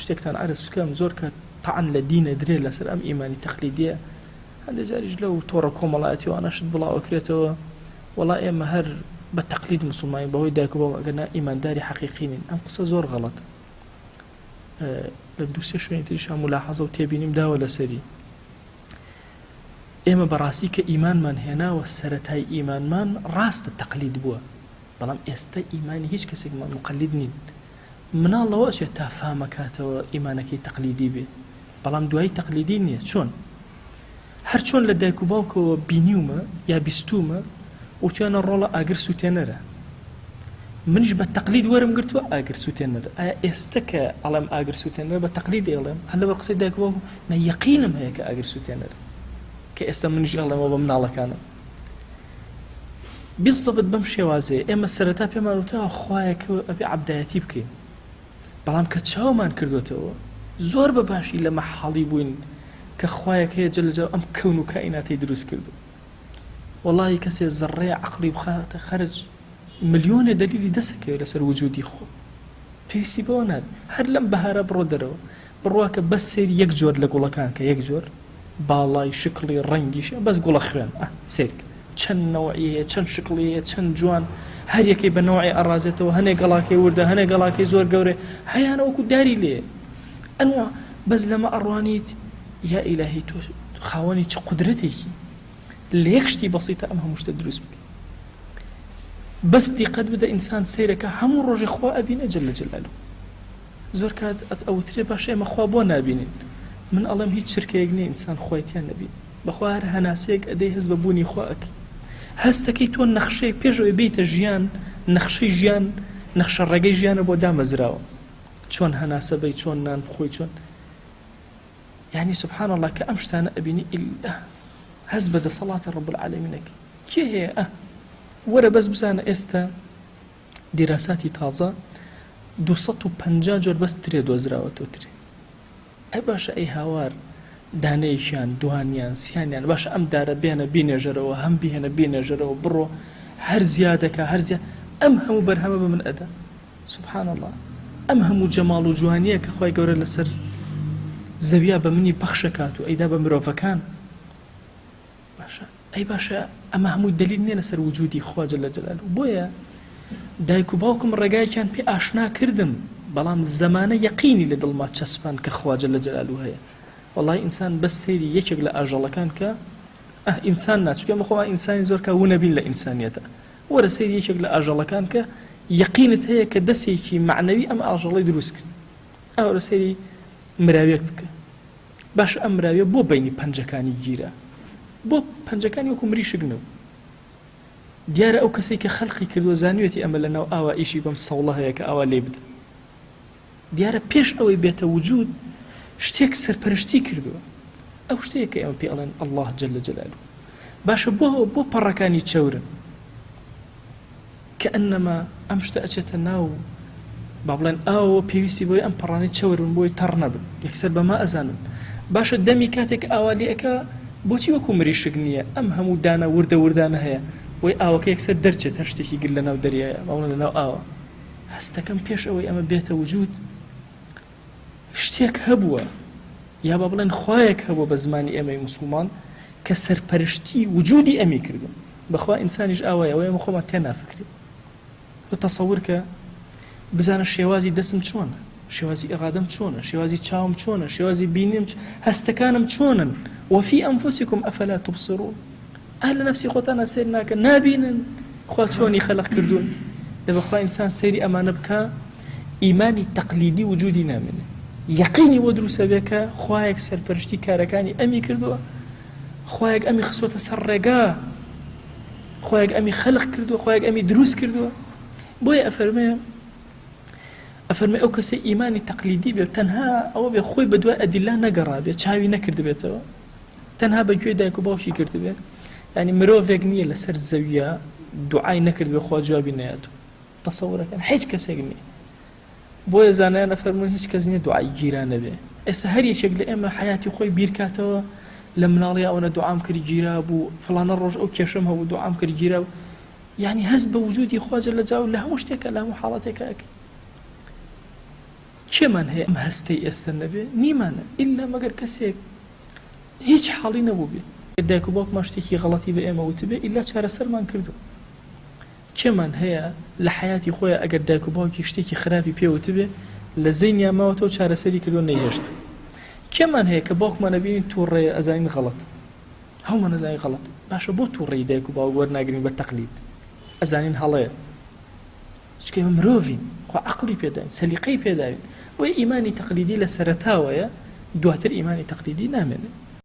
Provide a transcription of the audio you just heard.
شتێکتان عەرز بکەم زۆر کات تەعن لە دین ئەدرێ لەسەر ئەم ئیمانی تەقلیدیە هەندێ جاریش لەو تۆڕە کۆمەڵایەتیوانە شت بڵاو ئەکرێتەوە وەڵا ئێمە هەر بە تەقلید موسڵمانین بەهۆی دایک و باوک ئەگەر نا ئیمانداری حەقیقی نین ئەم قسە زۆر غەڵەتە لە دووسێ شوێنی تریشا ملاحەزە و تێبینیم داوە لەسەری ئێمە بەڕاستی کە ئیمانمان هێناوە سەرەتای ئیمانمان ڕاستە تەقلید بووە بەڵام ئێستا ئیمانی هیچ کەسێکمان مقلید نین مناڵ لەوە ئەچێت تا فامەکاتەوە ئیمانەکەی تەقلیدی بێ بەڵام دوایی تەقلیدی نییە چۆن هەر چۆن لە دایک و باوکەوە بینیومە یا بیستوومە وتویانە ڕۆڵە ئاگر سووتێنەرە منیش بە تەقلید وەرم گرتووە ئاگر سووتێنەر ئایا ئێستە کە ئەڵێم ئاگر سووتێنەر بە تەقلید ئەڵێم هەر لەبەر قسەی دایک و باوکم نە یەقینم هەیە کە ئاگر سووتێنەر کە ئێستا منیش ئەڵێمەوە بە مناڵەکانم بالضبط بەم شێوازەیە ئێمە سەرەتا پێمان وتراوە خوایەک ئەبێ عەبدایەتی بکەین بەڵام کە چاومان کردوێتەوە زۆر بە باشی لە مەحاڵی بووین کە خوایەک هەیە جل جلاله ئەم کەون و کائیناتەی دروست کردو وەڵاهی کەسێ زەڕەیە عەقڵی بخاتە خەرج ملیۆنێ دەلیلی دەسەکەوێت لەسەر وجودی خۆ پێویستی بەوە نابێت هەر لەم بەهارە بڕۆ دەرەوە بڕواکە بەس سەیری یەک جۆر لە گوڵەکان کە یەک جۆر باڵای شکڵی ڕەنگیشی بەس گوڵە خوێن ئە سەیرکە چەند نەوعی هەیە چەند شکڵی هەیە چەند جوان هەر یەکەی بە نەوعێ ئەڕازێتەوە هەنێ گەڵاکەی وردە هەنێ گەڵاکەی زۆر گەورەیە هەیانە وەکو داری لێ ئەنوا بەس لەمە ئەڕوانیت یا ئیلاهی تۆ خاوەنی چ قودرەتێکی لە یەک شتی بەسیتە ئەم هەموو شتە دروست بکەی بەس دیقەت بدە ئینسان سەیرەکە هەموو ڕۆژێ خوا ئەبینێ جل جلالو زۆر کات ئەوترێ باشە ئێمە خوا بۆ نابینین من ئەڵێم هیچ چرکەیەک نیە ئینسان خوای تیا نەبینێ بەخوا هەر هەناسەیەک ئەدەی هەست بە بوونی خوا ئەکەی هەستەکەی تۆ نەخشەیەک پێش ئەوەی بێیتە ژیان نەخشەی ژیان نەخشە ڕێگەی ژیانە بۆ دامەزراوە چۆن هەناسە بەی چۆن نان بخۆی چۆن یعنی سبحان الله کە ئەم شتانە ئەبینی ئیلا هەست بە دەسەڵاتی رب العالمین ئەکەی کێ هەیە ئە وەرە بەس بزانە ئێستا دیراساتی تازە 250 جۆر بەس ترێ دۆزراوەتەوە ترێ ئەی باشە ئەی هاوار دانەیەکیان دوانیان سیانیان باشە ئەم دارە بێنە بینێژەرەوە هەم بهێنە بینێژەرەوە بڕۆ هەر زیادەکە هەر زیاد ئەم هەموو بەرهەمە بە من ئەدا سبحان اللە ئەم هەموو جەماڵ و جوانیە کە خوای گەورە لەسەر زەویا بە منی بەخشەکات و ئەیدا بە مرۆڤەکان باشە ئەی باشە ئەمە هەمووی دەلیل نیە لەسەر وجودی خوا جل جلاله بۆیە دایک و باوکم ڕێگایەکیان پێ ئاشنا کردم بەڵام زەمانە یەقینی لە دڵما چەسپان کە خوا جل جلاله هەیە وەڵای ئینسان بەس سەیری یەکێک لە ئاژەڵەکان کە ئه ئینسان نا چونکە ئێمە خۆمان ئینسانی زۆر کا ونەبین لە ئینسانیەتە وەرە سەیری یەکێک لە ئاژەڵەکان کە یەقینت هەیە کە دەسێکی مەعنەوی ئەم ئاژەڵەی دروست کرد ئەوەرە سەیری مراویەک بکە باشە ئەم مراویە بۆ بەینی پەنجەکانی گیرا؟ بۆ پەنجەکانی وەکو مریشک نەبوو؟ دیارە ئەو کەسەی کە خەلقی کردووە زانیوێتی ئەمە لە ناو ئاوا ئیشی بەم سەوڵە هەیە کە ئاوا لێی بدا. دیارە پێش ئەوەی بێتە وجود شتێک سەرپەرشتی کردووە. ئەو شتەیە کە ئێمە پێی ئەڵێن اللە جل جلاله. باشە بۆ بۆ پەڕەکانی چەورن؟ کەئەنەما ئەم شتە ئەچێتە ناو با بڵێن ئاوەوە پێویستی بۆی ئەم پەڕانەی چەور بن بۆی تەڕ نەبن یەکسەر بەما ئەزانن باشە دەمی کاتێک ئاوا لێ ئەکا بۆچی وەکو مریشک نییە ئەم هەموو دانە وردە وردانە هەیە بۆی ئاوەکە یەکسەر دەرچێت هەر شتێکی گر لەناو دەریایە با بڵێن لەناو ئاوە هەستەکەم پێش ئەوەی ئەمە بێتە وجود شتێک هەبووە یا با بڵێن خوایەک هەبووە بە زمانی ئێمەی موسڵمان کە سەرپەرشتی وجودی ئەمی کردووە بەخوا ئینسانیش ئاوایە ئەوە ئێمە خۆمان تێنافکرین تۆ تەسەور کە بزانە شێوازی دەسم چۆنە شێوازی ئێرادەم چۆنە شێوازی چاوم چۆنە شێوازی بینیم هەستەکانم چۆنن وفی ئەنفسکم ئەفلا تبصرون ئا لە نەفسی خۆتانا سەیر ناکەن نابینن خوا چۆنی خەلق کردوون دە بەخوا ئینسان سەیری ئەمانە بکا ئیمانی تەقلیدی وجودی نامێنێ یەقینی بۆ دروستە بێ کە خوایەک سەرپەرشتی کارەکانی ئەمی کردووە خوایەک ئەمی خستووەتە سەر ڕێگا خوایەک ئەمی خەلق کردووە خوایەک ئەمی دروست کردووە بۆیە ئەفەرمێ ئەفەرمێ ئەو کەسەی ئیمانی تەقلیدی بێ تەنها ئەوە بێ خۆی بەدوای ئەدیلا نەگەڕابێ چاوی نەکردبێتەوە تەنها بە گوێی دایک و باوکی گرتبێ یانی مرۆڤێک نییە لەسەر زەویە دوعای نەکردبێ خوا جوابی نەیاتەوە تەسەورەکەن هیچ کەسێک نییە بۆیە زانایان ئەفەرموون هیچ کەس نییە دوعای گیرا نەبێ ئێستا هەر یەکێک لە ئێمە حیاتی خۆی بیرکاتەوە لە مناڵی ئەوەنە دوعام کرد گیرا بوو فڵانە ڕۆژ ئەو کێشەم هەبوو دوعام کرد گیرا بوو یعنی هەست بە وجودی خوا جل جلاله لە هەموو شتێکە لە هەموو حاڵەتێکە ئەکەی. کێمان هەیە ئەم هەستەی ئێستە نەبێ؟ نیمانە ئیلا مەگەر کەسێک هیچ حاڵی نەبووبێ. دایک و باوکمان شتێکی غەڵەتی بە ئێمە وتبێ ئیلا چارەسەرمان کردووە. کێمان هەیە لە حەیاتی خۆیا ئەگەر دایک و باوکی شتێکی خراپی پێ وتبێ لە زەینیا ماوەتەوە چارەسەری کردووە نەیهێشتووە. کێمان هەیە کە باوکمان ئەبینین توڕەیە ئەزانین غەڵەتە. هەموومان ئەزانین غەڵەتە. باشە بۆ توڕەیی دایک و باوک وەرناگرین بە تەقلید؟ ئەزانین هەڵەیە. چونکە ئێمە مرۆڤین، خوا عەقڵی پێداوین، سەلیقەی پێداوین. بۆیە ئیمانی تەقلیدی لە سەرەتاوەیە، دواتر ئیمانی تەقلیدی نامێنێ.